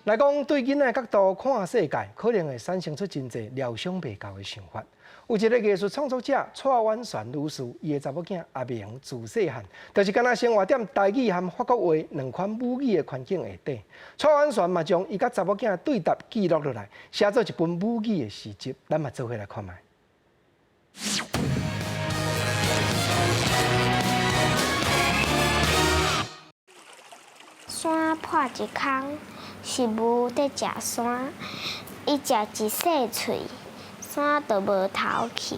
來講對囡仔的角度看世界，可能會產生出真濟料想袂到的想法。有一個藝術創作者蔡婉璇女士，伊的查某囝阿明自細漢，就是敢若生活佇台語和法國話兩款母語的環境下底。蔡婉璇嘛將伊佮查某囝對答記錄落來，寫做一本母語的詩集。咱嘛做伙來看覓。山破一空，是牛佇食山，伊食一細喙，山就無頭去。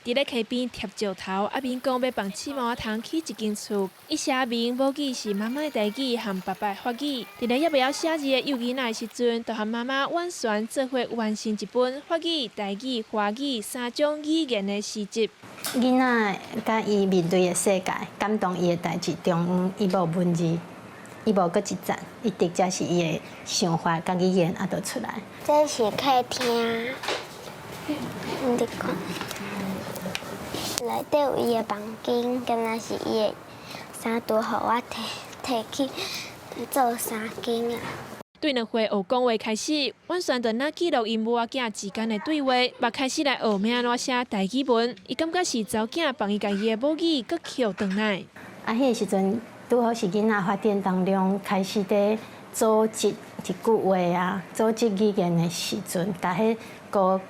佇咧溪邊疊石頭，阿明講欲幫刺毛仔通起一間厝。伊寫阿明母語是媽媽的台語和爸爸的法語。佇咧猶袂曉寫字的幼囡仔的時陣，就和媽媽婉璇做伙完成一本法語、台語、華語三種語言的詩集。囡仔佮伊面對的世界，感動伊的代誌中，伊無文字，伊無閣一層，伊直接是伊的想法佮語言啊，就出來。這是客廳，你看，內底有伊的房間，敢若是伊的衫拄予我提提去做衫間啊。對2歲學講話開始，婉璇就若記錄𪜶母仔囝之間的對話，嘛開始來學欲按怎寫台語文。伊感覺是查某囝幫伊共伊的母語閣抾轉來。啊，彼个時陣拄好是囡仔發展當中開始佇組織一句話啊，組織語言的時陣，共彼個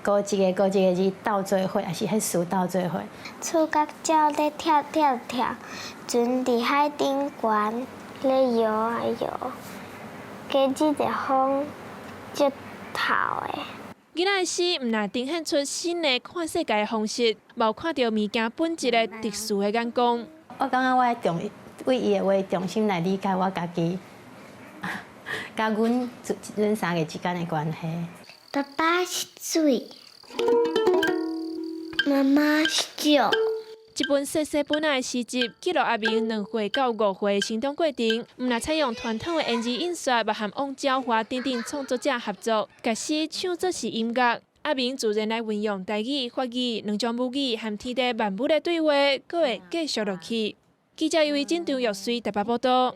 個一个個一个字鬥做伙，抑是彼詞鬥做伙。觸角鳥咧跳跳跳，船佇海頂懸咧搖啊搖，加這個風足透的。囡仔的詩毋但呈現出新的看世界的方式，嘛有看著物件本質的特殊的眼光。我感覺我愛重為伊的話重新來理解我家己，佮阮三個之間的關係。爸爸是水，媽媽是鳥。這本細細本仔的詩集，記錄阿明2歲到5歲的成長過程，毋但採用傳統的鉛字印刷，嘛和王昭華等等創作者合作，共詩唱做是音樂。阿明自然來運用台語、法語兩種母語和天地萬物的對話，閣會繼續落去。記者尤維真、張玉穗台北報道。